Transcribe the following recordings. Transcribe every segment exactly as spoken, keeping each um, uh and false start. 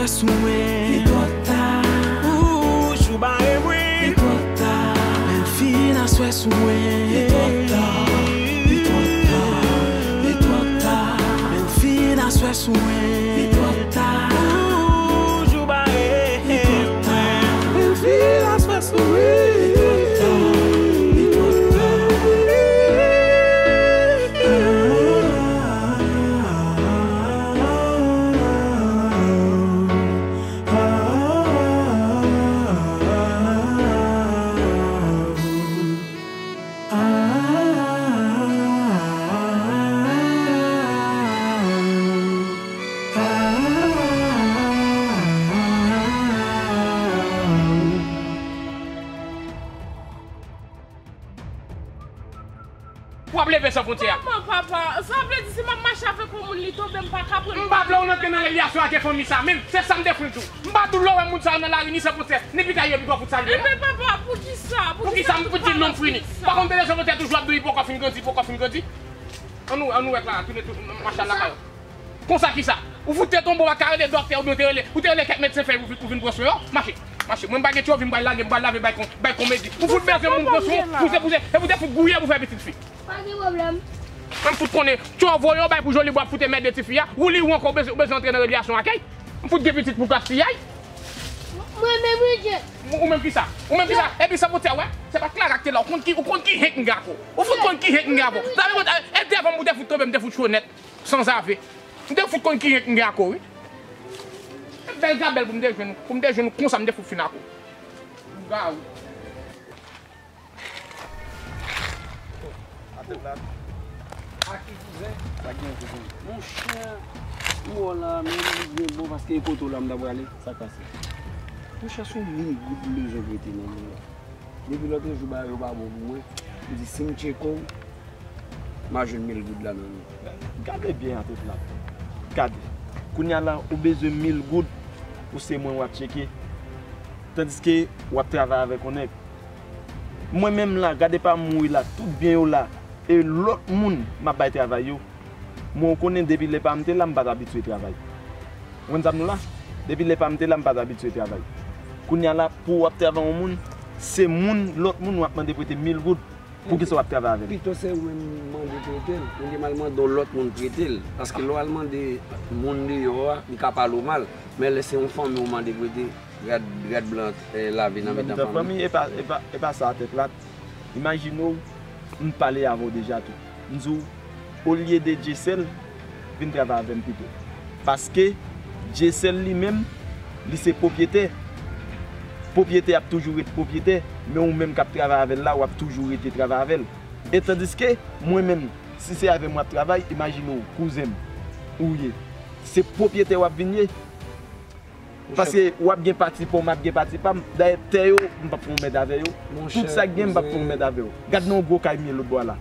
Sou mwen. Li twò ta. Ou jou bare mwen. Li twò ta. Men fin aswè sou mwen. Li twò ta. Li twò ta. Li twò ta. Men fin aswè sou mwen. Li twò ta. Ou jou bare mwen. Li twò ta. Men fin aswè sou mwen. Li twò ta. Li twò ta. W ap leve san fwontyè a. Kòman, papa? Sa vle di si m ap mache avèk yon moun, li tonbe, m pa ka pran l? M pa vle w rantre nan relasyon ak fanmi sa menm. Se sa m te fouti di w. M pa tou lè w wè moun sa yo nan lari, ni san fwontyè, ni pita yo pi gwo fout sa l ye la. Enben, papa, poukisa? Poukisa m fouti di non m fini? Pa konn te de san fwontyè toujou ap di w li poko fin grandi, poko fin grandi. Ann nou, ann nou wè Clara, tounen tou, mache al lakay ou. Konsa kisa? Ou fout te tonbe, ou pa ka rele doktè oubyen ou te rele, ou te rele kèk medsen fèy pou vin, pou vin pran swen yo? Mache, mache. Mwen m pa gen tchovi, m pral lage, m pral lave bay kon, bay komedi. Ou fout bezwen moun pran swen, pouse, pouse, e pou te fout gouye pou fè pitit fi. Pa gen pwoblèm. Mwen m fout konnen, tchovo yo bay pou joli bwa fout mède tifi a, ou li ou ankò ou bezwen, ou bezwen antre nan relasyon ak li. M fout gen pitit pou klas fi a. Mwen menm wi, Dje. Ou, ou menm kisa? Ou menm kisa? Epi sa pote a wè, se pa Clara ki te la, ou konn ki, ou konn ki henk m gen ak ou. Ou fout konn ki henk m gen ak ou. Sa vle di, e devan m ou te fout tonbe, m te fout cho nèt. Sanzave. M te fout konn ki henk m gen ak ou, wi. Bèl gabèl pou m te jwenn ou. Pou m te jwenn ou konsa, m te fout fin ak ou. Lougarou. Atè plat. Aki kouzen. Sa gen kouzen. Monchè, m wè w la, men li byen bon paske e kote w la m ta prale. Sa k pase? Monchè, se yon mil goud m bezwen prete nan men w. Depi lòt jou ba yo pa bon pou mwen. M di si m tcheke w, m a jwenn mil goud la nan men w. Gade byen atè plat. Gade. Kounye a la, ou bezwen mil goud pou se mwen w ap tcheke. Tandiske w ap travay avèk yon nèg. Mwen menm la, gade pa m mouri la, tout byen yo la. E lòt moun m ap bay travay yo. Mwen ou konnen depi lè pa m te la, m pa t abitye travay. Ou konn sa m di w la? Depi lè pa m te la, m pa t abitye travay. Kounye a la, pou w ap travay yon moun, se moun, lòt moun w ap mande prete mil goud. Poukisa w ap travay avè l? Pito se ou menm m mande prete l. Ou di m al mande yon lòt moun prete l. Paske lè w al mande moun deyò a, li ka pale w mal. Men lè se yon fanmi w mande prete, rad, rad blan, eh, lave nan mitan fanmi. Fanmi, e pa, e pa, e pa sa atè plat. Imajine w, m pale avè w deja tou. M di w, olye de Dyesèl, vin travay avè m pito. Paske Dyesèl li menm, li se pwopyetè. Pwopyetè ap toujou ret pwopyetè, men ou menm k ap travay avè l la, w ap toujou rete travay avè l. E tandiske, mwen menm, si se avè m w ap travay, imajine w, kouzen m, ou ye. Se pwopyetè w ap vin ye. Paske w ap gen pati pa w, m ap gen pati pa m. Dayè, tè yo, m p ap fè yon mèd avè yo. Tout sa k gen, m p ap fè yon mèd avè yo. Gad nan yon gwo kay m ye lòt bò a la.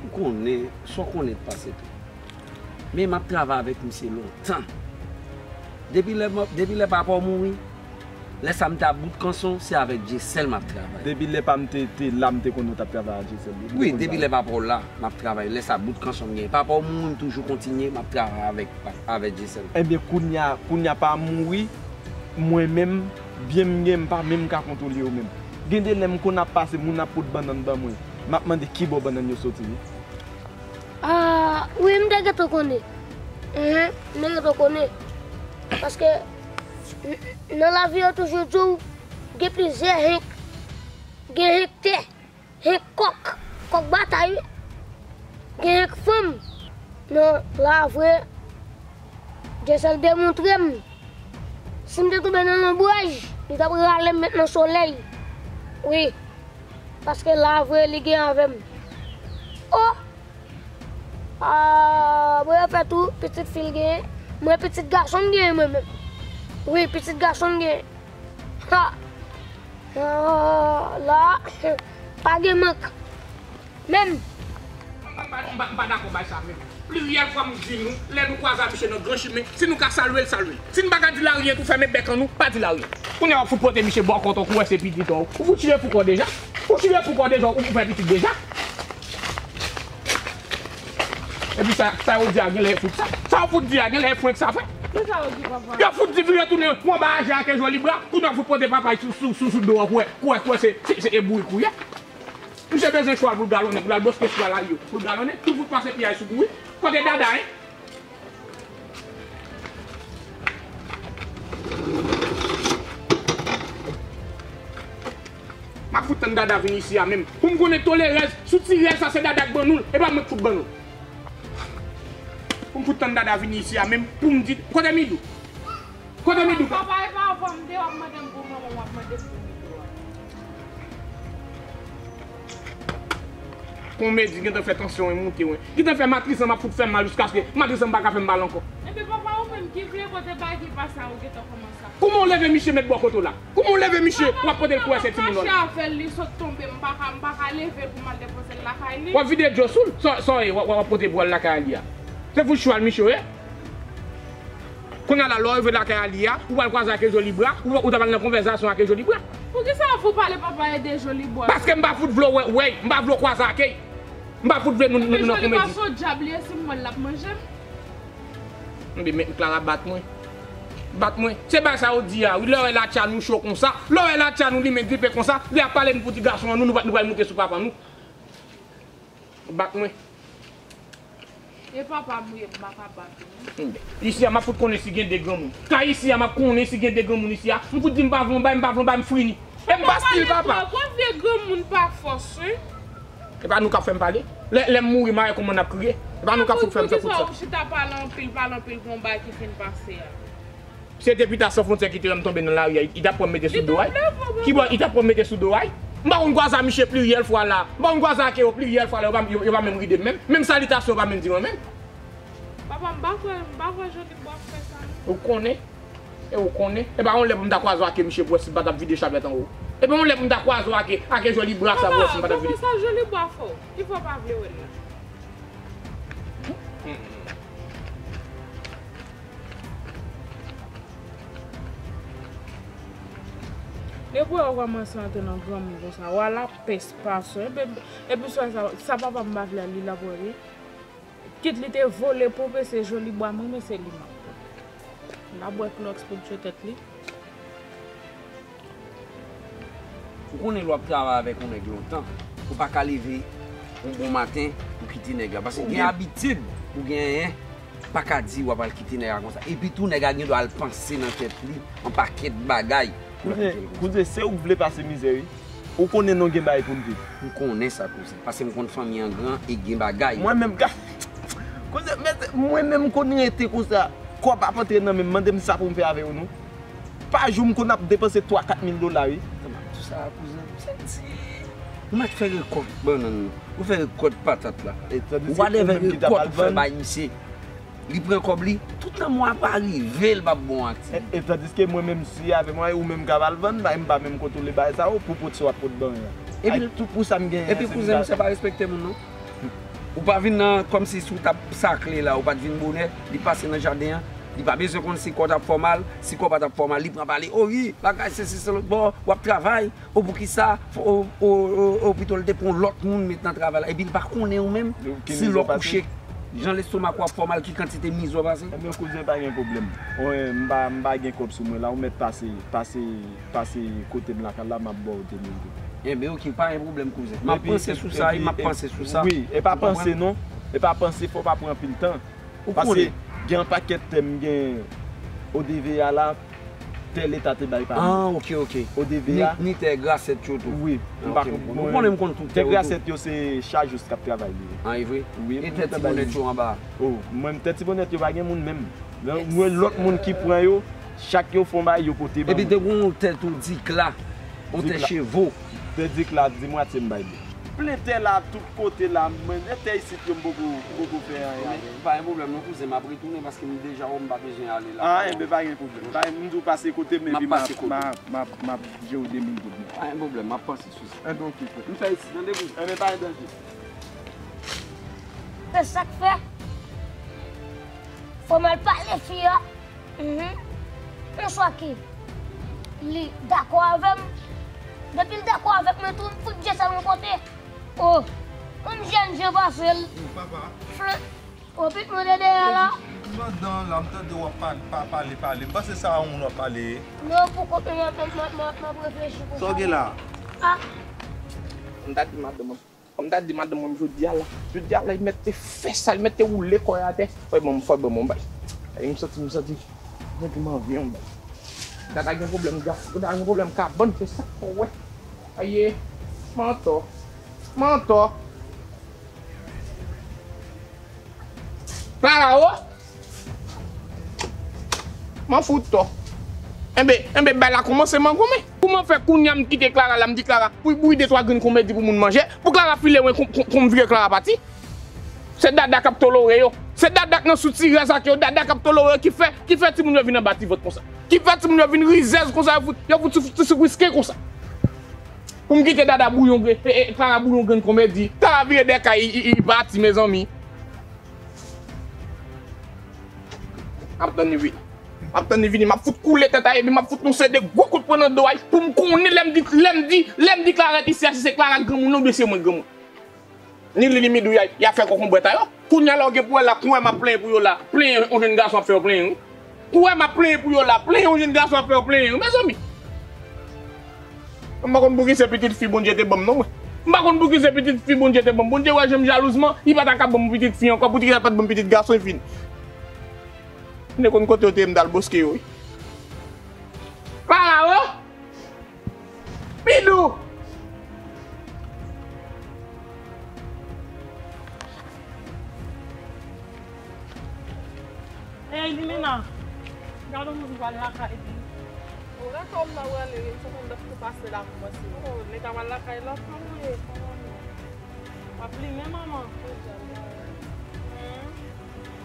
Ou konnen, sa w konnen k pase tou. Men m ap travay avèk misye lontan. Depi lè, depi lè papa w mouri, lè sa m te ap bout kanson, se avèk Dyesèl m ap travay. Depi lè pa m te, te la, m te konnen w t ap travay ak Dyesèl. Wi, depi lè papa w la, m ap travay. Lè sa bout kanson m gen. Papa w mouri, m toujou kontinye, m ap travay avèk, avèk Dyesèl. Ebyen, kounye a, kounye a pa mouri, mwen menm, byen m gen, m pa menm ka kontwole yo menm. Gen de lè m konn ap pase, moun ap pot bannann ban mwen. M ap mande ki bò bannann yo soti, wi. Ah, wi, m te gentan konnen. Enhen, m te gentan konnen. Paske n-, nan lavi yo toujou di w, gen plizyè henk. Gen henk tè. Hen kòk, kòk batay wi. Gen hen fanm nan la vre. Dyesèl demontre m. Si m te tonbe nan lonbraj, li t ap rale m met nan solèy. Wi. Paske la vre li gen avè m. O! Ah, mwen fè tou, pitit fi l genyen. Mwen pitit gason m genyen mwen menm. Wi, pitit gason m genyen. Ha! Ah, la, pa gen mank. Menm. M pa, m pa, m pa, m pa dakò bay sa menm. Pliryèl fwa m di nou, lè nou kwaze ak misye nan gran chimen, si nou ka salye l, salye l. Si n pa ka di l aryen tou, fèmen bèk an nou, pa di l aryen. Kounye a w ap fout pote misye bò kont ou, ou wè se pitit ou. Ou fout chire fouko deja. Ou chire fouko deja, ou fè pitit deja. Epi sa, sa yo di a genlè e fout sa. Sa yo fout di a genlè e frenk sa fè. Kisa w di, papa? Yo fout di vire tounen pou anba aje ak joli bra, kounye a fout pote papa sou, sou, sou, sou do a, kwè, kwè, kwè, se, se, se e bourik ou ye. Misye bezwen chwal pou l galonnen, pou l al boske chwal a yo, pou l galonnen, pou l fout pase pye a sou kouri. Kote dada, en? M ap fout tann dada vini isi a menm. Pou m konnen tolerans, sou ti rèl sa se dada k ban nou l, e pa mwen k fout ban nou l. Pou m fout tann dada vini isi a menm, pou m di, kote Midou? Kote Midou? Papa, e pa avan m te w ap mande m pou manman, w ap mande m pou Midou a. Konmedi gentan fè tansyon an monte, wi. Gentan fè matris lan m ap fout fè m mal jiskaske matris lan pa ka fè m mal ankò. Enben papa, ou menm ki vle kote bagay ki pase a, ou gentan kòmanse ap... Kouman w leve misye met bò kote w la? Kouman w leve misye, w ap pote l pou wè se timoun nan? Papa, m fache avè l, li sot tonbe, m pa ka, m pa ka leve l pou m al depoze l lakay li. W ap vide dlo sou l? Sa, sa w ye, w ap, w ap pote pou al lakay li a? Se fout chwal misye w ye? Kounye a la, lè w rive lakay a li a, ou pral kwaze ak joli bra, ou, ou ta pral nan konvèsasyon ak joli bra. Poukisa w ap fout pale papa e de joli bra? Paske m pa fout vle w wè, wè, m pa vle w kwaze ak. M pa fout vle nou, nou, nou nan konmedi. Misye li pa se yon dyab li ye, si m wè l, l ap manje m. Enben, mèt Clara bat mwen. Bat mwen. Se bagay sa yo di a, wi, lè w wè latcha nou cho konsa, lè w wè latcha nou limen dife konsa, lè y ap pale nou pou ti gason an, nou, nou, nou pral moute sou papa nou. Bat mwen. E papa m wi, m pa ka bat ou non. Isi a, m ap fout konnen si gen de granmoun. Kay isi a, m ap konnen si gen de granmoun isi a. M fout di m pa vle yon bay, m pa vle yon bay, m fini. E m pa stil papa. Gwo vye granmoun pa fòs, wi. E pa nou k ap fè m pale. Lè, lè m mouri, m a wè kòman n ap kriye. E pa nou k ap fout fè m fè kout sa. Poukisa ou chita pale anpil, pale anpil pou yon bay ki fin pase a? Se depi ta San Fwontyè ki te wè m tonbe nan lari a, li t ap pran m mete sou do a. Ki bò, li t ap pran m mete sou do a? M pa konn kwaze a misye pliryèl fwa la. M pa konn kwaze ak yo pliryèl fwa la, yo pa, yo, yo pa menm ride m menm. Menm salitasyon yo pa menm di mwen menm. Papa, m pa kwè, m pa kwè Joli Bwa ap fè sa non. Ou konnen? E ou konnen? E pa yon lè pou m ta kwaze w ak misye pou wè si m pa t ap vide chapèt anwo. E pa yon lè pou m ta kwaze w ak, ak Joli Bwa sa pou wè si m pa t ap vide. Papa, kòman sa Joli Bwa fè w? Ki fè w pa vle wè l la? Depi w kòmanse antre nan granmoun konsa, w a lapès pason. Epi, epi swa sa, sa papa m pa vle a, li l ap wè li. Kit li te vole pope, se Joli Bwa m renmen, se li m ap pran. L ap bwè klòks pou l tchwe tèt li. Ou konnen lè w ap travay avèk yon nèg lontan, ou pa ka leve yon bon maten pou kite nèg la. Paske gen abitid ou genyen, pa ka di w ap al kite nèg la konsa. Epi tou, nèg la gen dwa al panse nan tèt li yon pakèt bagay pou l kite l konsa. Kouzen, kouzen, se ou k vle pase mizè, wi. Ou konnen nou gen bagay pou n viv. M konnen sa, kouzen. Paske m konn fanmi an gran e gen bagay. Mwen menm, ka, kouzen, men, mwen menm m konn rete konsa. Kòb ap antre nan men m, mande m sa pou m fè avè yo, non. Pa jou m konn ap depanse twa, kat mil dola, wi. Kòman tou sa, kouzen? Sa di, ou mèt fè rekòt bannann, ou fè rekòt patat la. Ou pa leve rekòt ou fè bay misye. Li pran kòb li, tout nan mwa pa rive, l p ap bon ak ti. E, e tandiske mwen menm si avè mwen, ou menm k ap al vann, bay m pa menm kontwole bagay sa yo, pou pot sa w ap pot ban mwen an. Epi, ak tout pou sa m genyen an, se m kouzen, misye pa respekte moun, non. Ou pa vin nan, kòmsi si w t ap sakle la, ou pa t vin bonè, li pase nan jaden an, li pa bezwen konn si kò w t ap fè w mal, si kò w pa t ap fè w mal, li pran pale, o wi, bagay, sesi, se lòt bò, w ap travay, o poukisa, o, o, o, o pito l te pran yon lòt moun met nan travay la, epi li pa konnen ou menm, si lè w kouche, jan lestomak ou ap fè w mal, ki kantite mizè w pase. Ebyen, kouzen, pa gen pwoblèm. Mwen, m pa, m pa gen kòb sou mwen la, ou mèt pase, pase, pase kote m lakay la, m ap ba w de mil goud. Enben, oke, pa gen pwoblèm, kouzen. M ap panse sou sa, wi, m ap panse sou sa. Wi, e pa panse non. E pa panse, fò w pa pran anpil tan. Paske gen yon pakèt tè m gen O D V A la, tè leta te bay pa m. Ah, oke, oke. O D V A. Ni, ni tè grasèt yo tou. Wi, m pa konn. Ou konnen m konn tout tè yo tou. Tè grasèt yo se Chajous k ap travay li. Ah, e vre? Wi. E tè tibonèt yo anba? Oh, mwen, tè tibonèt yo pa gen moun menm. Mwen, lòt moun ki pran yo, chak yo fè yon bagay, yo pote ban mwen. Epi te gen yon tè tou, Dikla. Yon tè Chevo. Tè Dikla, di mwatye m bay li. Plen tè la, tout kote la, mwen, e tè isit yo m poko, poko fè anyen avè l. Pa gen pwoblèm non, kouzen, m ap retounen paske m deja wè m pa bezwen ale la. Ah, enben, pa gen pwoblèm. M di w pase kote m epi m ap, m ap, m ap, m ap jere w de mil goud mwen. Pa gen pwoblèm, m ap panse sou sa. Enben, oke, frè. M fè isit, tande, kouzen. Enben, pa gen danje. Se sa k fè. Fò m al pale fi a. Mhm. Yon swa ke li dakò avè m. Depi l dakò avèk mwen tou, m fout je sa l yon kote. Oh, yon jèn jan pase l. Oh, papa. Fle. Oh, pit mwen de dèyè la. Pandan la, m tande w ap pa, pa pale, pale. M panse se a yon moun w ap pale. Non, pou kote m ap, m ap, m ap, m ap reflechi pou sa w gen la? Ah. M ta di madanm mwen, m ta di madanm mwen jodi a la. Jodi a la, li mèt te fè sa, li mèt te woule kò l atè. Fò l ban m, fò l ban m yon bay. Ay, m santi, m santi, m santi m anvi yon bay. Dada gen pwoblèm gaz, dada gen pwoblèm kabann, se sa k fè w wè. Aye, mantò, mantò. Clara, o! M an fout tò. Enben, enben, bay la kòmanse mangonmen. Kouman fè kounye a m kite Clara la, m di Clara pou l bouyi de twa grenn konmèdi pou moun manje, pou Clara file wen kou, kou, kou m vire Clara pati? Se dada k ap tolore yo. Se dada k nan soutirèz ak yo, dada k ap tolore yo ki fè, ki fè timoun yo vin anba ti vant konsa. Ki fè timoun yo vin rizèz konsa, yo fout, yo fout sou, sou, sou risken konsa. Pou m kite dada bouyon gre, e, e, Clara bouyon grenn konmèdi. Clara vire dèkay, i, i, i pati, mezanmi. M ap tann li vini. M ap tann li vini, m ap fout koule tèt a, epi m ap fout yon seri de gwo kout pwen nan do a, pou m konnen lè m di, lè m di, lè m di Clara rete isi a, si se Clara granmoun nan oubyen se mwen granmoun. Ni li ni Midou, y a, y a fè kokonbwèt a yo. Kounye a la, ou gen pou wè la, kou wè m ap plenyen pou yo la, plenyen yon jèn gason ap fè yo plenyen, wi. Kou wè m ap plenyen pou yo la, plenyen yon jèn gason ap fè yo plenyen, wi, mezanmi. M pa konn poukisa se pitit fi Bondye te ban m, non, mwen. M pa konn poukisa se pitit fi Bondye te ban m. Bondye wè jan m jalouzman, li pa ta ka ban m pitit fi ankò, poutèt li pa t ban m pitit gason, e fini. M te konn kote yo te ye, m t al boske yo, wi. Clara, o! Midou! Ey, Limena! Gade yon moun pral lakay li. Ou lakay m nan prale, wi. Se konn lòt kou pase la pou mwen, se. O, nèg a pral lakay lòt fanm, wi. W ap plimen, manman.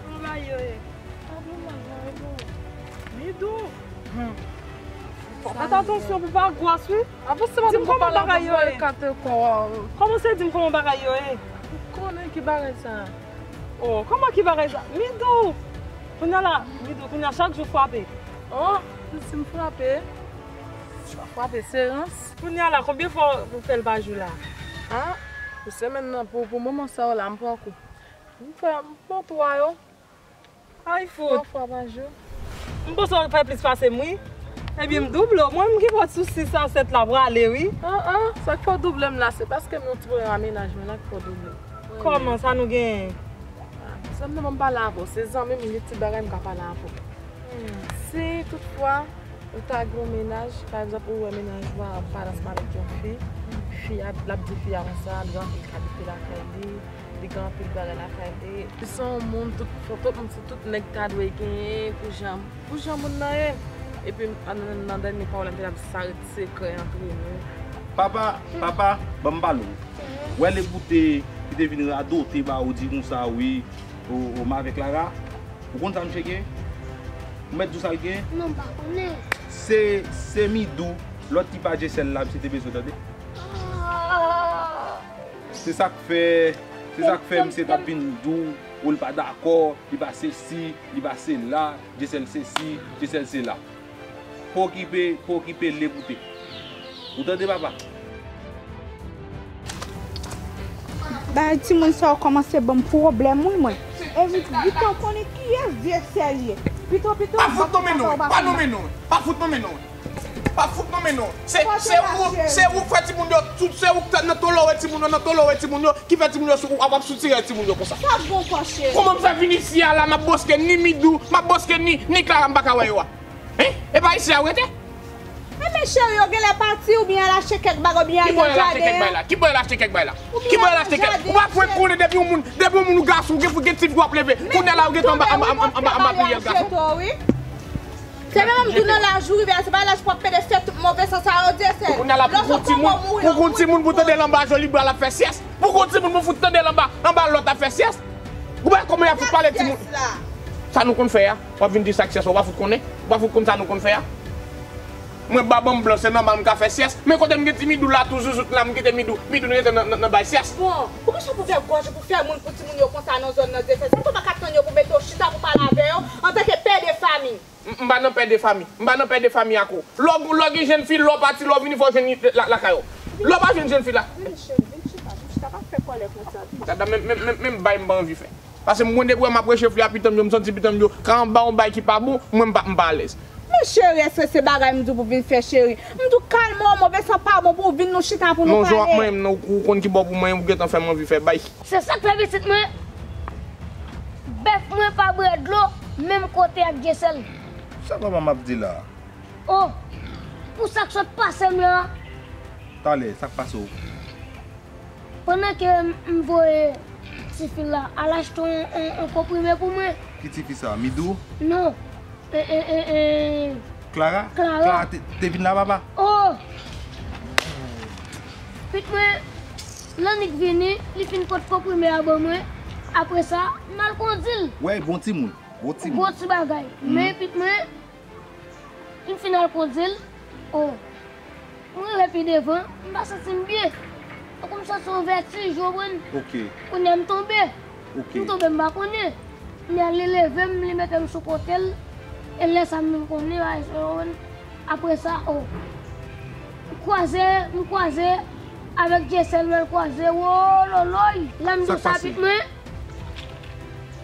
Kòman bagay yo ye? Midou! Fèt atansyon pou pa gwas, wi. Di m kòman bagay yo ye. Kòmanse di m kòman bagay yo ye. Ou konnen ki bagay sa? O, kòman ki bagay sa? Midou! Kounye a la, Midou, kounye a chak jou frape. O, si m frape. Sa frape, se rans. Kounye a la, konbyen fwa ou fè l pa jou la? A, pou semèn nan, pou, pou moman sa yo la, m pran kou. M fè, m pran twa yo. Ay, fout. Twa fwa pa jou. M panse w fè plis pase m, wi. Ebyen, m double w. Mwen, m gen pòt sou sis a sèt la prale, wi. An, an, sa k fè w double m la, se paske m yon ti pwoblèm a mennaj mwen la k fè w double. Kòman sa nou genyen? A, se m nan m pale avè w. Se zanmi m, li ti bagay m ka pale avè w. Hmm. Si toutfwa, ou ta gen yon mennaj, pa egzanp, ou wè mennaj ou a ap pale ansanm avèk yon fi, fi a, l ap di fi a konsa, li gen anpil kalite lakay li, li gen anpil bagay lakay li. Li se yon moun, tout, tout moun, se tout nèg ta dwe genyen pou jan, pou jan moun nan ye. Epi, nan, nan, nan dènye pawòl, m te ap di sa ret sekrè antre nou. Papa, papa, ban m pale w. Ou wè Legoute ki te vin radote ba ou di konsa, wi, ou, ou m avèk Lara? Ou konn sa misye gen? Ou mèt di w sa l gen? Non, m pa konnen. Se, se Midou, lòt tipa Dyesèl la, misye te bezwen tande. Ah! Se sa k fè, se sa k fè misye t ap vin di w, ou l pa dakò, li pa sesi, li pa sela, Dyesèl sesi, Dyesèl sela. Pa okipe, pa okipe Legoute. Ou tande, papa? Bagay timoun sa yo kòmanse ban m pwoblèm, wi, mwen. E Vito, Vito konnen kiyès Dyesèl ye. Vito, Vito, pa fout nonmen non, pa nonmen non, pa fout nonmen non. Pa fout nonmen non. Se, se ou, se ou k fè timoun yo, tout se ou k nan tolore timoun yo, nan tolore timoun yo, ki fè timoun yo sou, ap, ap soutire timoun yo konsa. Sa bon, kòche. Kòman m fè vin isi a la, m ap boske ni Midou, m ap boske ni, ni Clara, m pa ka wè yo a. Hein? E pa isi a ou rete? Enben cheri, yo genlè pati oubyen al achte kèk bagay oubyen al nan jaden an. Ki bò yo al achte kèk bagay la? Ki bò yo al achte kèk? Ou pa fwenk konnen depi yon moun, depi yon moun ou gason, ou gen, gen ti fi w ap leve. Kounye a la ou gentan anba, anba, anba, anba, anba priyè gason. Se menm m di w nan laj ou rive a, se pa laj pou ap pede fè tout move sans sa yo, Dyesèl. Kounye a la pou gon timoun, pou gon timoun pou tande l anba joli bra l ap fè syès. Pou gon timoun pou fout tande l anba, anba lòt ap fè syès. Ou pa kòman y ap fout pale timoun. Sa nou konn fè a, w ap vin di sa k syès, ou pa fout konnen. Ou pa fout konn sa nou konn fè a. Mwen ba ban m blan, se nòmal m ka fè syès. Men kote m gen ti Midou la, tou zouzout la, m kite Midou, Midou rete nan, nan, nan bay syès. Bon, poukisa pou ouvè gòj ou pou fè moun pou timoun yo konsa nan zòn nan, Dyesèl? Sa pou pa ka tann yo pou mete w chita pou pale avè yo antanke pè de fanmi. M, m pa nan pè de fanmi. M pa nan pè de fanmi ak ou. Lè w, lè w gen jèn fi, lè w pati, lè w vini, fò w jwenn li la, lakay ou. Lè w pa jwenn jèn fi la. Vin chita, vin chita, vin chita, pa fè kòlè konsa, vin. Dada, menm, menm, menm, menm bay m pa anvi fè. Paske mwen depi wè m ap rechefle a pitit mwen yo, m santi pitit mwen yo ka anba yon bay ki pa bon, mwen m pa, m pa alèz. Men cheri, èske se bagay m di w pou vin fè cheri? M di w kalme w, move san pa bon pou w vin nou chita pou nou pale. Non, jan w ap manyen m nan, ou, ou konn ki bò pou manyen, ou gentan fè m anvi fè bay. Se sa k fè pitit mwen, bèf mwen pa bwè dlo menm kote ak Dyesèl. Sa papa m ap di la? Oh, pou sa k sot pase m la. Talè, sa k pase w? Pandan ke m, m voye tifi la al achte yon, yon, yon konprime pou mwen. Ki tifi sa? Midou? Non. E, e, e, e. Clara? Clara. Clara te, te vin la, papa? Oh! Pit mwen, l annik vini, li fin pot konprime a ban mwen. Apre sa, m al kondi l. Wè, bon timoun. Bon timoun. Bon ti bagay. Men pit mwen, m fin al kondi l. Oh. M rive pi devan, m pa santi m byen. Tankou m santi yon vètij, ou konprann? Ok. Kounye a m tonbe. Ok. M tonbe, m pa konnen. Kounye a li leve m, li mete m sou kote l. E lè sa m vin konnen, bagay sa yo, ou konprann? Apre sa, oh. M kwaze, m kwaze avèk Dyesèl, m al kwaze, wololoy. Lè m di w sa, pit mwen.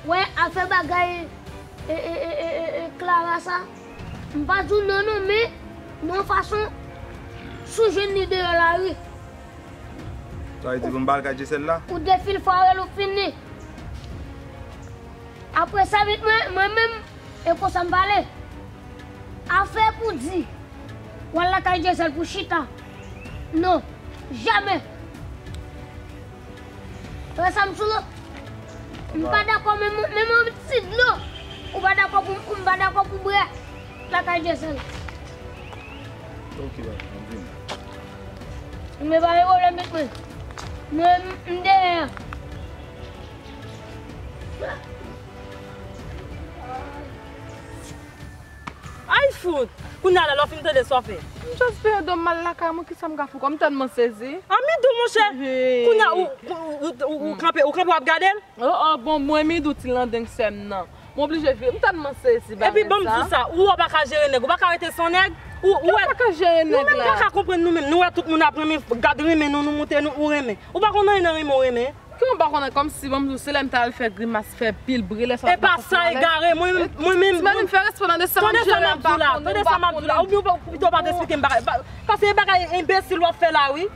Wè, afè bagay e, e, e, e, e, e, Clara sa, m pa di w non, non, men, nan yon fason, si w jwenn li deyò lari. Sa vle di pou m pa al kay Dyesèl la? Ou defilfare l, ou fini. Apre sa, vit mwen, mwen menm, e konsa m pale. Afè pou di, w al lakay Dyesèl pou chita. Non, jamè. Wè sa m sou lo. M pa dakò menm, menm yon ti dlo. Ou pa dakò pou, m pa dakò pou bwè lakay Dyesèl. Ok, baba, m vini. Men pa gen pwoblèm, met mwen. Mwen, m, m dèyè. Ay fout! Kounye a la, lè w fin tande sa w fè. M just vire do m al lakay mwen, kisa m ka fè? Kòm tèlman sezi. An Midou, monchè! Kounye a, ou, ou, ou, ou, ou kanpe, ou kanpe w ap gade l? Oh, oh, bon, mwen, Midou, ti landeng sè m nan. M oblije vire. M tèlman sezi bagay sa. Epi, ban m di w sa, ou wè w pa ka jere nèg, ou pa ka rete san nèg. Ou, ou wè, pa ka jere nèg la. Nou menm pa ka konprann nou menm. Nou wè tout moun ap renmen, gad renmen nou, nou moute nou, ou renmen. Ou pa konn anyen nan renmen, ou renmen. Ki ou pa konnen kòmsi, ban m di w, se lè m t al fè grimas, fè pil bri, lè sa. E pa sa, egare, mwen, mwen menm. Ti Mèlin, fè respè nan de sa m ap jere, m pa konnen, m pa konnen. Tande sa m ap di w la, oubyen ou pa, ou pito pa t esplike m bagay. Pa, paske e bagay enbesil w ap fè la, wi.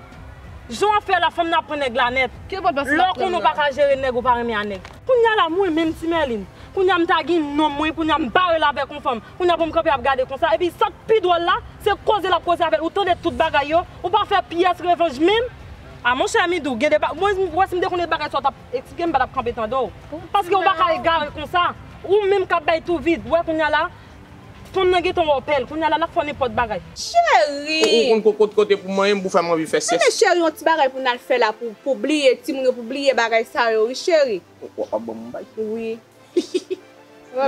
Jan w ap fè la, fanm nan ap pran nèg la nèt. Lè w konnen w pa ka jere nèg, ou pa renmen a nèg. Kounye a la, mwen menm, Ti Mèlin, kounye a m ta gen nonm mwen, kounye a m bare l avèk yon fanm. Kounye a pou m kanpe ap gade konsa. Epi sa k pi dwòl la, se koze l ap koze avè l. Ou tande tout bagay yo, ou pa fè pyès revanj menm. A monchè Midou, gen de ba-, mwen, mwen si m te konnen bagay sa w t ap eksplike m, m pa t ap kanpe tande w. Paske ou pa ka egare konsa. Ou menm k ap bay tou vid. Ou wè kounye a la, fanm nan gentan wè w pè l. Kounye a la, l ap fè w nenpòt bagay. Cheri! Ou, ou konn ko-, kot kote pou manyen m pou fè m anvi fè syès. Men cheri, yon ti bagay pou n al fè la pou, pou bliye, timoun yo pou bliye bagay sa yo, wi, cheri. W, w ap ban m yon bay? Wi.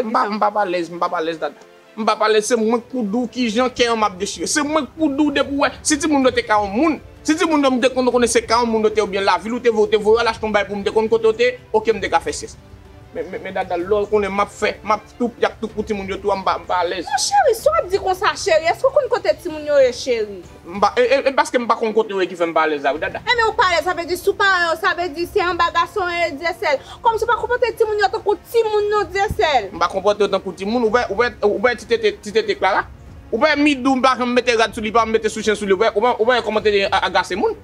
M pa, m pa alèz, m pa alèz, dada. M pa alèz, se mwen k pou di w kijan kè an m ap dechire. Se mwen k pou di w depi w wè, si timoun yo te ka yon moun, si timoun yo m te konn konnen se ka yon moun yo te oubyen lavil ou te voye, ou te voye al achte yon bay pou m te konn kote yo te ye, oke, m te ka fè syès. Men, men, men dada, lè w konnen m ap fè, m ap tou, y ap tou pou timoun yo tou, m pa, m pa alèz. Non, cheri, sa w ap di konsa, cheri? Èske w konn kote timoun yo ye, cheri? M pa, e, e, e paske m pa konn kote yo ye ki fè m pa alèz la, wi, dada. Enben, ou pa alèz, sa vle di si w pa wè yo, sa vle di se anba gason yo ye, Dyesèl. Kòmsi w pa konpòte timoun yo tankou timoun non, Dyesèl. M pa konpòte yo tankou timoun, ou wè, ou wè, ou wè ti tete, ti tete Clara? Ou wè Midou, m pa janm mete rad sou li, pa mete soutyen sou li, ou wè, ou wè, ou wè kòman tete a, agase moun?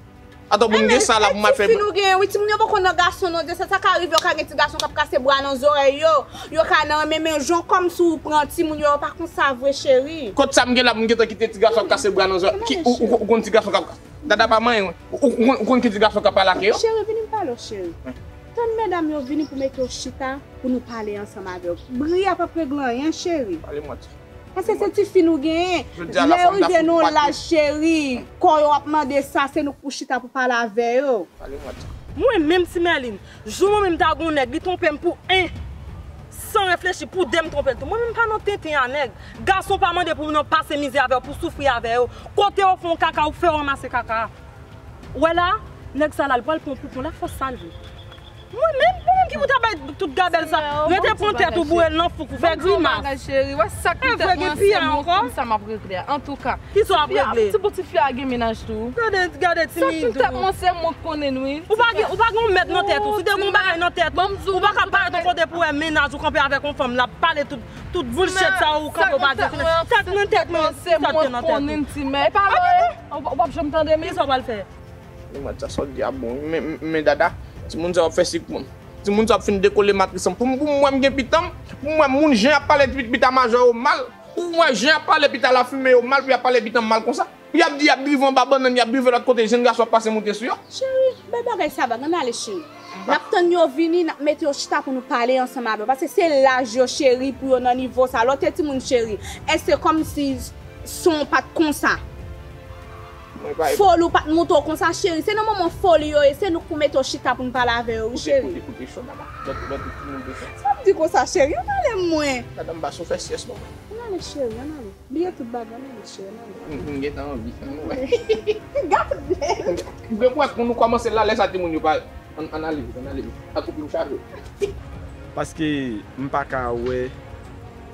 Atò, pou m gen sa la, pou m al fè. Ti fi nou genyen, wi, timoun yo poko nan gason non, Dyesèl, sa ka rive, yo ka gen ti gason k ap kase bwa nan zòrèy yo, yo ka nan renmen, men jan kòmsi w pran timoun yo, yo pa konsa vre, cheri. Kot sa m gen la pou m gentan kite ti gason ap kase bwa nan zòrèy? Ki, ou, ou, ou konn ti gason k ap, dada pa manyen, wi. Ou, ou, ou konn, ou konn ki ti gason k ap pale ak yo? Cheri, vini m pale w, cheri. Tann medam yo vini pou mete w chita, pou nou pale ansanm avè w. Bri a p ap regle anyen, cheri. Pale m wè ti. Paske se ti fi nou genyen. Lè yo rive nan yon laj, cheri, kò yo ap mande sa, se nou k pou chita pou pale avè yo. Mwen menm, Ti Mèlin, jou mwen menm ta gon nèg, li twonpe m pou en, san reflechi, pou de m twonpe l tou. Mwen menm pa nan tenten a nèg. Gason pa mande pou nan pase mizè avè yo, pou soufri avè yo. Kote yo fè yon kaka, ou fè yo ranmase kaka a. Ou wè la, nèg sa la, li pral pran poupon la, fòs sa l vle. Mwen menm, mwen menm ki pou ta bay tout gabèl sa. Rete pran tèt ou boure l nan fouk ou fè grimas. Bagay cheri, wè sa k pou tèt mwen se mwen konn sa m ap regle a. Antouka. Kisa w ap regle? Ti pou ti fi a gen mennaj tou. Gade, gade ti Midou. Sa k pou tèt mwen se mwen k konnen wi. Ou pa gen, ou pa gen yon mèt nan tèt ou. Si te gen yon bagay nan tèt ou, ou pa ka parèt yon kote Mennaj ou kanpe avèk yon fanm, l ap pale tout, tout bullshit sa ou kanpe ou pa di. Tèt nan tèt mwen, se mwen konnen ti mè. E pa vre, ou p ap janm tande men. Kisa w pral fè? Li mwen sa sòt di a bon. Men, men, men dada, timoun sa w ap fè sik mwen. Timoun sa w ap fin dekole matris an. Pou m, pou m wè m gen pitan m, pou m wè moun jan y ap pale pita majò yo mal, pou m wè jan y ap pale pita lafimen yo mal, pou y ap pale pitan m mal konsa. Y ap di, y ap drive anba bannann, y ap drive lòt kote, jenn gason ap pase moute sou yo. Cheri, bay bagay sa vag, ann ale cheri. N ap tann yo vini, n ap mete yo chita pou nou pale ansanm avè yo. Paske se laj yo cheri pou yo nan nivo sa. Lè w te timoun cheri, èske kòmsi son w pa t konsa? Foli w pa t moute w konsa cheri. Se nan moman foli yo ye, se nou k pou mete w chita pou n pale avè yo wi cheri. Koute, koute, koute cho dada. Lòt, lòt timoun te fè. Sa w ap di konsa cheri, ann ale mwen. Madanm Bason fè syès non. Ann ale cheri, ann ale. Bliye tout bagay, ann ale cheri, ann ale. M, m gentan anvi, ann wè. Gade. M gen pou wè pou nou kòmanse la, lè sa timoun yo pa, ann, ann ale vit, ann ale vit. Akoupe w chaje. Paske m pa ka wè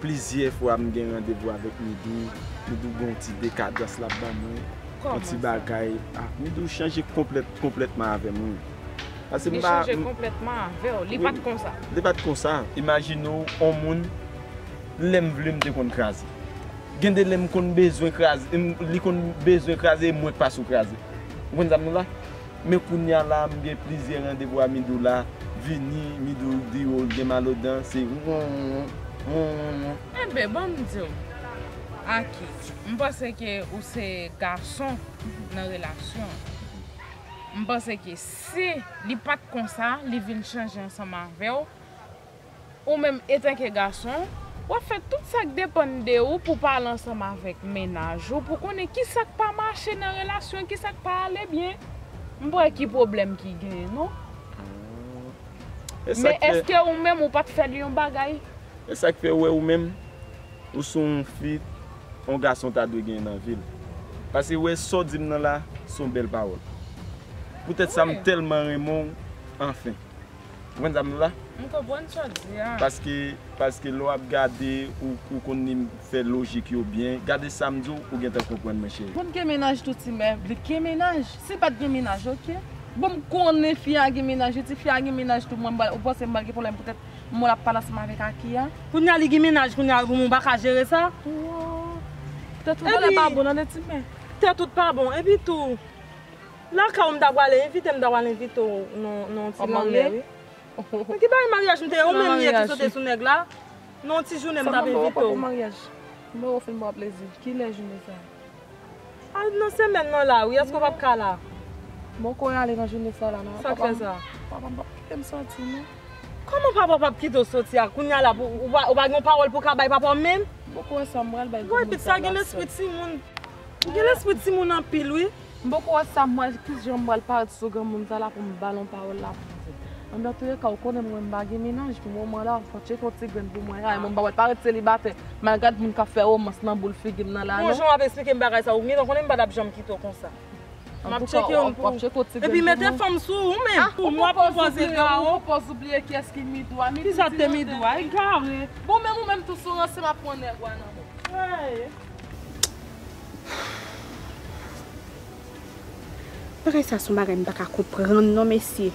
plizyè fwa m gen randevou avèk Midou, Midou gen yon ti dekadans l ap ban mwen, yon ti bagay. Ah, Midou chanje konplèt, konplètman avè m wi. Paske m pa. Li chanje konplètman avè w, li pa t konsa. Li pa t konsa. Imajine w, yon moun, lè m vle m te konn kraze. Gen de lè m konn bezwen kraze, m, li konn bezwen kraze, e mwen k pa sou kraze. Ou konn sa m di w la? Men kounye a la, m gen plizyè randevou a Midou la, vini, Midou di w l gen mal odan, se won, won, won, won. Enben, ban m di w, Aki, m panse ke ou se gason nan relasyon an. M panse ke si li pa t konsa, li vin chanje ansanm avè w, ou menm, etanke gason, w ap fè tout sa k depann de ou pou w pale ansanm avèk mennaj ou, pou konnen kisa k pa mache nan relasyon, kisa k pa ale byen. M pa wè ki pwoblèm ki genyen, non. Men èske ou menm, ou pa t fè l yon bagay? E sa k fè w wè ou menm, ou se yon fi, yon gason ta dwe genyen nan vi l. Paske wè sa w di m nan la, se yon bèl pawòl. Poutèt sa, m tèlman renmen w, anfen. Ou konprann sa m di w la? M konprann sa w di a. Paske, paske lè w ap gade, ou, ou konn li fè lojik yo byen. Gade sa m di w, ou gentan konprann, monchè. Pou n gen mennaj tou, ti mè, li gen mennaj. Si l pa t gen mennaj, oke. Bon, m konnen fi a gen mennaj, wi, ti fi a gen mennaj tou, mwen, m pral, ou panse m pral gen pwoblèm poutèt mwen l ap pale ansanm avèk Aki a? Kounye a li gen mennaj, kounye a ou pa ka jere sa? Tèt ou pa bon, tande, ti mè. Tèt ou pa bon, epi tou, lakay ou m ta pral envite, m ta pral envite w nan, nan yon ti lanmè, wi. Nan ki bagay maryaj m te ye, ou menm yè ki sote sou nèg la? Nan yon ti jounen m t ap envite w. Maryaj. Mwen ou fin ba w plezi. Kilè jounen sa? Al nan semèn nan la, wi. Èske w p ap ka la? Mwen konnen ale nan jounen sa la, non. Sa k fè sa? Papa m p ap kite m soti, non. Kòman papa w p ap kite w soti a? Kounye a la, ou, ou pa, ou pa gen yon pawòl pou w ka bay papa w menm? Mwen konnen sa m pral bay granmoun sa la. Woy, pitit sa gen lespri timoun. Ou gen lespri timoun anpil, wi. M poko wè sa m pral, kijan m pral parèt sou granmoun sa la pou m ba l yon pawòl la pou m di. Ann, dan tou lè ka, ou konnen mwen m pa gen mennaj pou moman la, fò tcheke yon ti grenn pou mwen la, e mwen m pa pral parèt selibatè, m al gad moun k ap fè womans nan boul figi m nan la, non. Bon, jan w ap eksplike m bagay sa, ou gentan konnen m pa t ap janm kite w konsa. M ap tcheke yon pou. Epi mete fanm sou ou menm. Pou mwen pwopoze gawo. Ou pwopoze oubliye kiyès ki Midou a. Kisa te Midou a? Egare. Bon, menm ou menm tou sou ranse m ap pran nèg ou a nan men. Bagay sa se yon bagay m pa ka konprann non, mesye.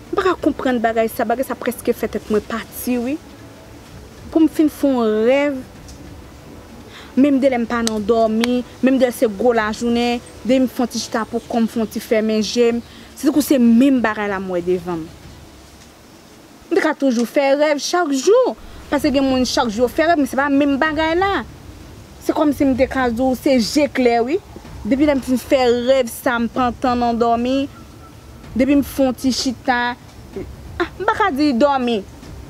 M pa ka konprann bagay sa, bagay sa prèske fè tèt mwen pati, wi. Pou m fin fè yon rèv, menm de lè m pa nan dòmi, menm de lè se gwo lajounen, depi m fè yon ti chita pou kò m, fè yon ti fèmen je m, se tankou se menm bagay la m wè devan m. M te ka toujou fè rèv chak jou. Paske gen moun chak jou yo fè rèv, men se pa menm bagay la. Se kòmsi m te ka di w se je klè wi. Depi lè m fin fè rèv sa, m pantan nan dòmi. Depi m fè yon ti chita, ah, m pa ka di dòmi.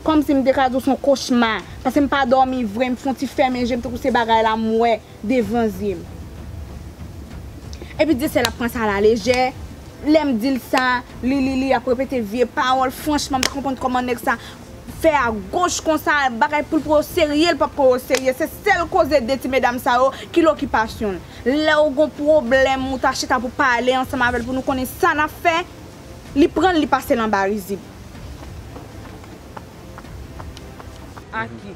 Kòmsi m te ka di w se yon kochma. Paske m pa dòmi vre, m fè yon ti fèmen je m tankou se bagay la m wè devan zye m. Epi Dyesèl ap pran sa alalejè. Lè m di l sa, li, li, li ap repete vye pawòl. Franchman, m pa konprann kòman nèg sa fè agoch konsa, bagay pou l pran w serye, l p ap pran w serye. Se sèl koze de ti medam sa yo ki lokipasyon l. Lè w gon pwoblèm, ou ta chita pou pale ansanm avè l pou nou konnen sa n ap fè, li pran l, li pase l anba rizib. Aki.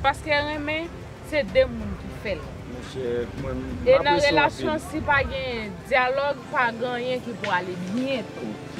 Paske renmen, se de moun ki fè l. Monchè, mwen, m apresye w anpil. E nan relasyon, si pa gen dyalòg, pa gen anyen ki pou ale byen tou.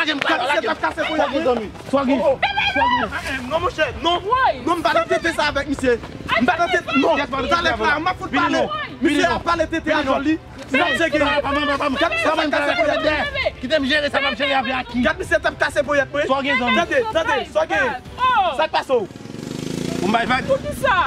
Lage m, lage m. Sa w gen, zanmi? Sa w gen? Non, monchè, non. Non, m pa nan tete sa avèk misye. M pa nan tete, non. Talè kla, m ap fout pale. Misye ap pale tete a joli. N ap tcheke. Gad misye t ap kase ponyèt. Kite m jere sa, m ap jere avè Aki. Gad misye t ap kase ponyèt mwen. Sa w gen, zanmi? Tande, tande, sa w gen? Sa k pase w? Ou m bay vag? Poukisa?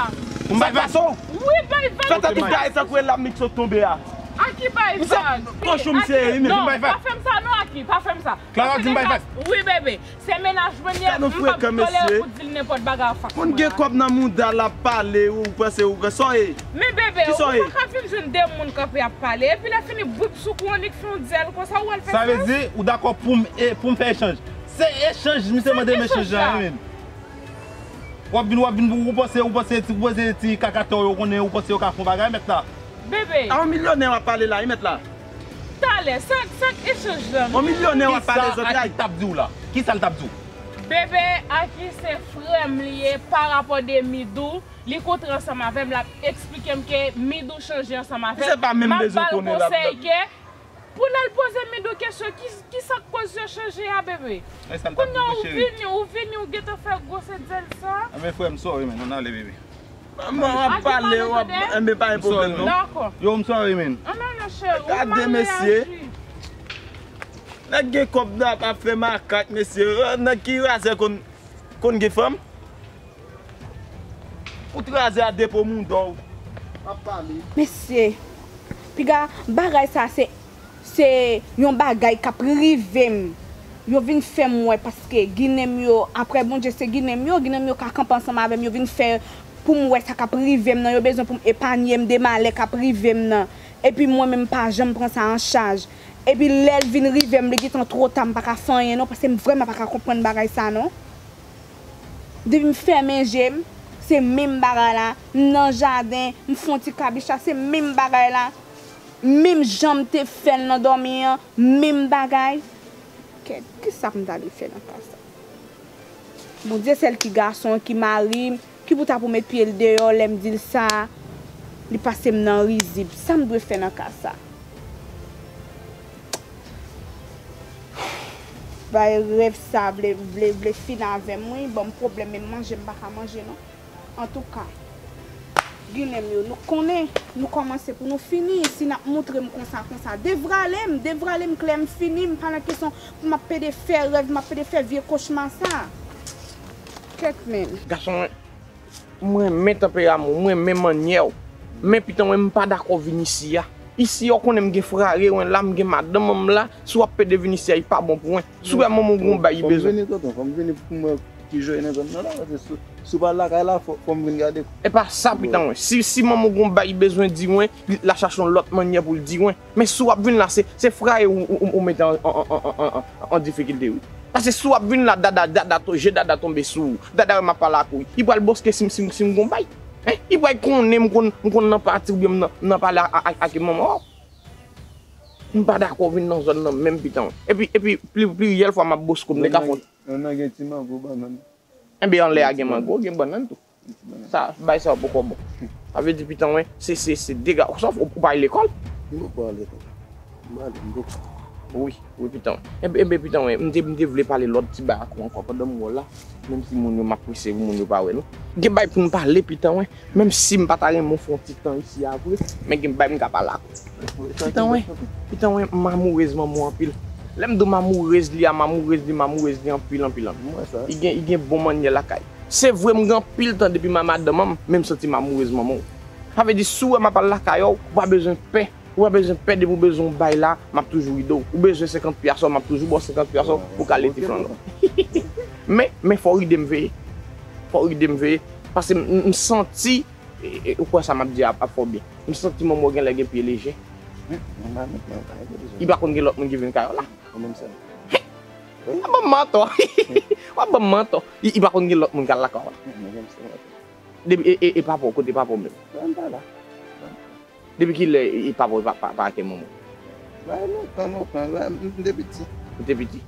Ou m bay vag? Sa k pase w? Wi, bay vag. Sa tankou bagay tankou e la m sot tonbe a. Aki bay vag. Misye kochon misye ye, men. Non, pa fè m sa non, Aki, pa fè m sa. Clara di m bay vag. Wi, bebe. Se mennaj mwen ye, m p ap tolere pou di l nenpòt bagay. Moun gen kòb nan mouda l ap pale, ou panse ou gen sa w ye? Men bebe, ou pa ka vin jwenn de moun kanpe ap pale, epi lè fini boup sou kou annik fè yon dyèl konsa, ou al fè sa. Sa vle di, ou dakò pou m, e, pou m fè echanj? Se echanj, misye mande m echanj la, wi, men. W ap vin, w ap vin, ou panse, ou panse ti, ou panse ti kakatè w yo konnen, ou panse yo ka fè yon bagay, mèt la? Bebe. A yon milyonè w ap pale la, wi, mèt la. Talè, sa, sa k echanj la? On milyonè w ap pale zòt la. Kisa Aki t ap di w la? Kisa l t ap di w? Bebe, Aki se frè m li ye pa rapò de Midou. Li kontre ansanm avè m, l ap eksplike m ke Midou chanje ansanm avè m. Se pa menm bezwen konnen l ap. M ap ba l konsèy ke pou l al poze Midou kesyon, ki, kisa k koz yo chanje a, bebe? Kounye a ou vini, ou vini, ou gentan fè gwosè dyèl sa. Enben, frè m, sorry, men, ann ale, bebe. Manman w ap pale, w ap, enben pa gen pwoblèm non. Yo, m sorry, men. Gade mesye. Nèg gen kòb nan ap fè makak, mesye. Nèg ki razè konn, konn gen fanm. Ou t razè a depo mouda w. M ap pale. Mesye, piga bagay sa se Se yon bagay k ap rive m. Yo vin fè m wè paske Ginen m yo, apre Bondye, se Ginen m yo, Ginen m yo ka kanpe ansanm avè m, yo vin fè pou m wè sa k ap rive m nan, yo bezwen pou m epanye m de malè k ap rive m nan. Epi mwen menm m pa janm pran sa an chaj. Epi lè l vin rive m, li gentan twò ta, m pa ka fè anyen non, paske m vrèman pa ka konprann bagay sa non. Depi m fèmen je m, se menm bagay la. M nan jaden, m fè yon ti kabicha, se menm bagay la. Menm jan m te fè l nan dòmi an, menm bagay. Kèt, kisa pou m ta vin fè nan ka sa? Bondye sèl ki gason, ki mari m, ki pou ta pou met pye l deyò lè m di l sa, li pase m nan rizib. Sa m dwe fè nan ka sa? Bay rèv sa vle, vle, vle fin avè m, wi. Ban m pwoblèm, menm manje m pa ka manje, non. Antouka, Ginen m yo, nou konnen, nou kòmanse pou nou fini. Si n ap moutre m konsa, konsa, devrale m, devrale m klè, m fini, m pa nan kesyon pou m ap pede fè rèv, m ap pede fè vye kochma sa. Kèt menm. Gason mwen, m renmen tanperaman w, m renmen mannyè w. Men pitan mwen, m pa dakò vin isi a. Isi a, w konnen m gen frè mwen la, m gen madanm mwen la, si w ap pede vin isi a, li pa bon pou mwen. Si w wè manman w gen yon bagay li bezwen. Fò m vini, tonton, fò m vini pou m wè ki jan w ye nan zòn nan la, paske si, si w pa lakay la, fò, fò m vin gade. E pa sa, pitan mwen. Si, si manman w gen yon bagay li bezwen di mwen, li, l a chache yon lòt mannyè pou l di mwen. Men si w ap vin la, se, se frè mwen ou, ou, ou, ou mete an, an, an difikilte, wi. Paske si w ap vin la, dada, dada to-, je dada tonbe sou ou. Dada wè m ap pale ak ou. Li pral boske si m, si m, si m gon bay. Hein? Li pral konnen m konn, m konn nan pati oubyen m nan, nan pale a, a, a, ak manman w. M pa dakò vin nan zòn nan menm pitan. Epi, epi, pli, pliryèl fwa m ap boske w, m te ka fè. Nan, nan gen ti mango, bannann. Enben, anlè a gen mango, gen bannann tou. Sa, bay sa poko bon. Sa vle di pitan mwen, se, se, se dega. Ou sòf, ou, ou pa al lekòl? M poko al lekòl. M ale, m poko. Wi, wi, pitan mwen. Enben, enben, pitan mwen, m te, m te vle pale lòt ti bagay ak ou ankò pandan m wè w la. Menm si moun yo, m ap prese pou moun yo pa wè nou. Gen bagay pou n pale, pitan mwen. Menm si m pa ta renmen w fè yon ti tan isi a vre, men gen bagay m ka pale ak ou. Pitan mwen, pitan mwen, m amourez manman w anpil. Lè m di w m amourez li a, m amourez li, m amourez li anpil, anpil, anpil. Li gen, li gen bon mannyè lakay. Se vre, m gen anpil tan depi m a madanm an, men m santi m amourez manman w. Sa vle di, si w wè m ap al lakay ou, ou pa bezwen pè. Ou pa bezwen pè, depi w bezwen yon bay la, m ap toujou ede w. Ou bezwen senkant pyaso, m ap toujou ba w senkant pyaso pou w ka lete flann ou. Men, men fò w ede m veye. Fò w ede m veye. Paske m, m, m santi, e, e, ou kwè sa m ap di a ap, ap fè w byen. M santi manman w genlè gen pye leje. Li pa konn gen lòt moun ki vin kay ou la. W ap ban m mantò. W ap ban m mantò. Li, li pa konn gen lòt moun k al lakay ou la. Depi, e, e, e papa w, kote papa w menm? Depi kilè e, e papa w pa, pa, pa ak manman w? Bay lontan, lontan, la, m te piti. Ou te piti?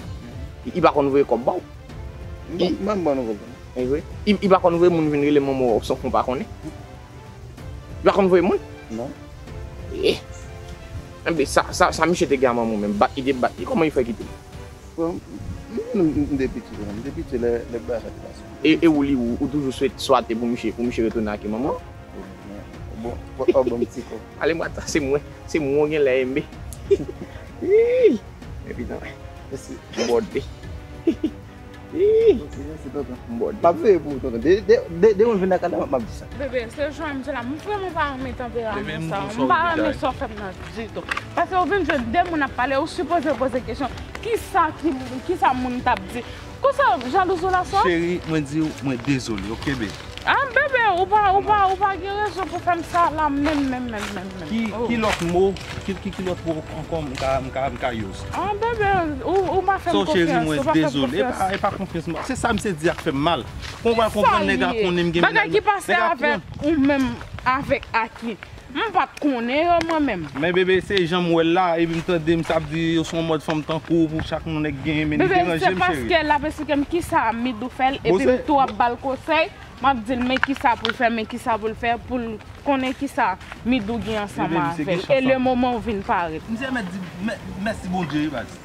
Li, li pa konn voye kòb ba w? Li, m pa, m pa konn voye kòb. Li vre? Li, li pa konn voye moun vin rele manman w san fon pa konnen? Li pa konn voye moun? Non. Eh. Enben, sa, sa, sa misye te gen a manman w menm? Bat li te bat li? Kòman li fè kite l? Bon, m, m, m te piti, m te piti lè, lè bagay sa te pase. E, e ou li, ou, ou toujou swete, swate pou misye, pou misye retounen ak manman w? Bon, bon, bon, bon, ti kò. Ale mwen, se mwen, se mwen ou gen lè enbe. Ih! Epi non. Mèsi. Bòde. Ih! Mèsi, tonton. Bòde. M ap veye pou ou, tonton. De, de, de, de mwen vin lakay la, m ap di sa. Bebe, se jan m di la, m vrèman pa renmen tanperaman sa. M pa renmen sa w fè m nan ditou. Paske ou vin jwenn de moun ap pale, ou sipoze poze kesyon. Kisa ki, kisa moun t ap di? Konsa, jalouz ou la sa? Cheri, mwen di w, mwen dezole, oke, baby? Ah, bebe, ou pa, ou pa, ou pa gen rezon pou fè m sa la, menm, menm, menm, menm, menm. Ki, oh, ki lòt mo, ki, ki, ki lòt mo ankò m ka, m ka, m ka use? Ah, bebe, ou, ou pa fè m konfyans, ou pa fè m konfyans. So, cheri, mwen dezole. E pa, e pa konfyans, se sa misye di a k fè m mal. Konprann, konprann nèg la konnen m gen bagay ki pase avèk ou menm avèk Aki. M pa t konnen yo, mwen menm. Men bebe, se jan m wè l la, epi m tande misye ap di yo se yon mòd fanm tankou w pou chak moun nèg genyen, men li deranje m, cheri. Bebe, se paske l ap esplike m kisa Midou fè l, epi m tou ap ba l konsèy, m ap di l men kisa pou l fè, men kisa pou l fè, pou l konnen kisa Midou gen ansanm avè l. E le moman ou vin parèt. Misye mèt di mè-, mèsi Bondye, wi, baz.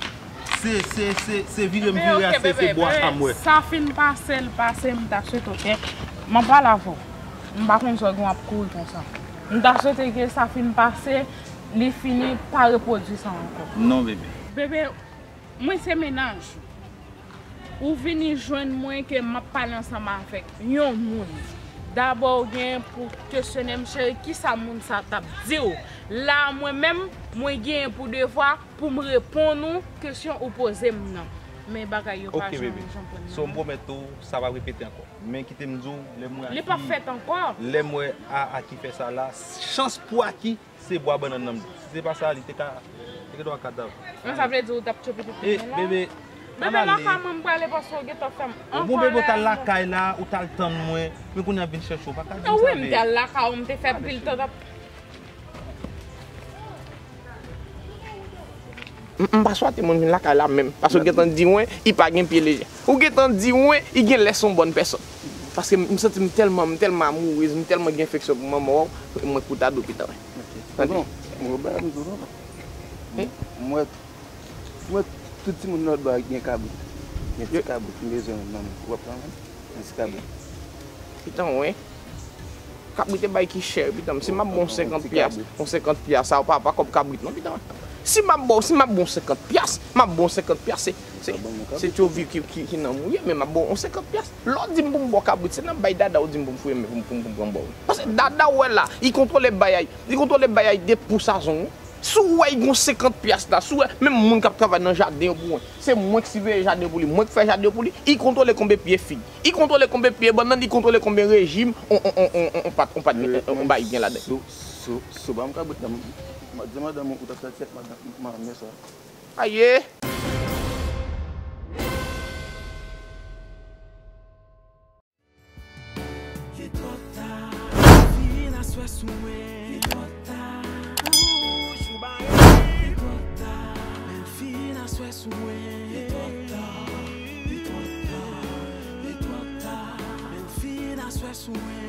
Se, se, se, se vire m vire a, se, se bwa sa m wè. Sa fin pase, l pase, m ta swete, oke? M ap pale avè w. M pa konn sa w gen w ap kouri konsa. M ta swete ke sa fin pase, li fini, pa repwodui sa ankò. Non, bebe. Bebe, mwen se mennaj ou. Ou vini jwenn mwen ke m ap pale ansanm avèk yon moun. Dabò ou gen pou kesyone m, cheri, kisa moun sa t ap di w? La, mwen menm, mwen genyen pou devwa pou m reponn ou kesyon ou poze m nan. Men bagay yo pa janm, janm pran nan. Ok, bebe. So, m pwomèt ou, sa p ap repete ankò. Men kite m di w, lè m wè Aki, li p ap fèt ankò. Lè m wè a, Aki fè sa la, chans pou Aki, se bwa bannann nan m di. Si se pa sa, li te ka, te gen dwa kadav. Men sa vle di ou t ap tchoke tout moun la? Bebe, bebe, lakay mwen m prale paske w gentan fè m an kòlè. Bon, bebe, ou t al lakay la, ou t al tann mwen, men kounye a vin chèche w, pa ka di m sa, bebe. Wi, m te al lakay ou, m te fè pil tan t ap M, m pa swate moun vin lakay la menm, paske w gentan di mwen, li pa gen pye leje. Ou gentan di mwen, li gen lè se yon bòn pèsòn. Paske m, m santi m tèlman, m tèlman amourez, m tèlman gen afeksyon pou manman w, mwen pou ta dou pita, wi. Ok. Tande. Tonton, mwen ba m tou, tonton. M wè, m wè tout timoun lòtbò a gen kabrit. Gen ti kabrit, m bezwen nan men. Ou wè pran mwen? Pitan, wi. Kabrit e bay ki chè, pitan. Si m ap ba w senkant pyas, yon senkant pyas sa yo pa, pa kòb kabrit non, pitan. Si m ap ba w, si m ap ba w senkant pyas, m ap ba w senkant pyas, se, se, se tchovi ki, ki, ki nan mouye, men m ap ba w yon senkant pyas. Lè w di m pou m ba w kabrit, se nan bay dada w di m pou m fouye men pou m, pou m, pou m pran ba w. Paske dada w wè la, li kontwole bagay, li kontwole bagay de pou sazon, wi. Si w wè y gon senkant pyas la, si w wè menm moun k ap travay nan jaden yo pou mwen, se mwen k siveye jaden yo pou li, mwen k fè jaden yo pou li, y kontwole konbyen pye fig, y kontwole konbyen pye bannann, y kontwole konbyen rejim on, on, on, on, on, on pat, on pat, on, on bay gen ladan. Sou, sou, sou ba m kabrit la, m, m ap di madanm ou t ap fè tèt madanm, madanm mesye. Aye! Li twò ta, fin aswè sou mwen. Li twò ta, ou jou bare. Li twò ta, men fin aswè sou mwen. Li twò ta, li twò ta, li twò ta, men fin aswè sou mwen.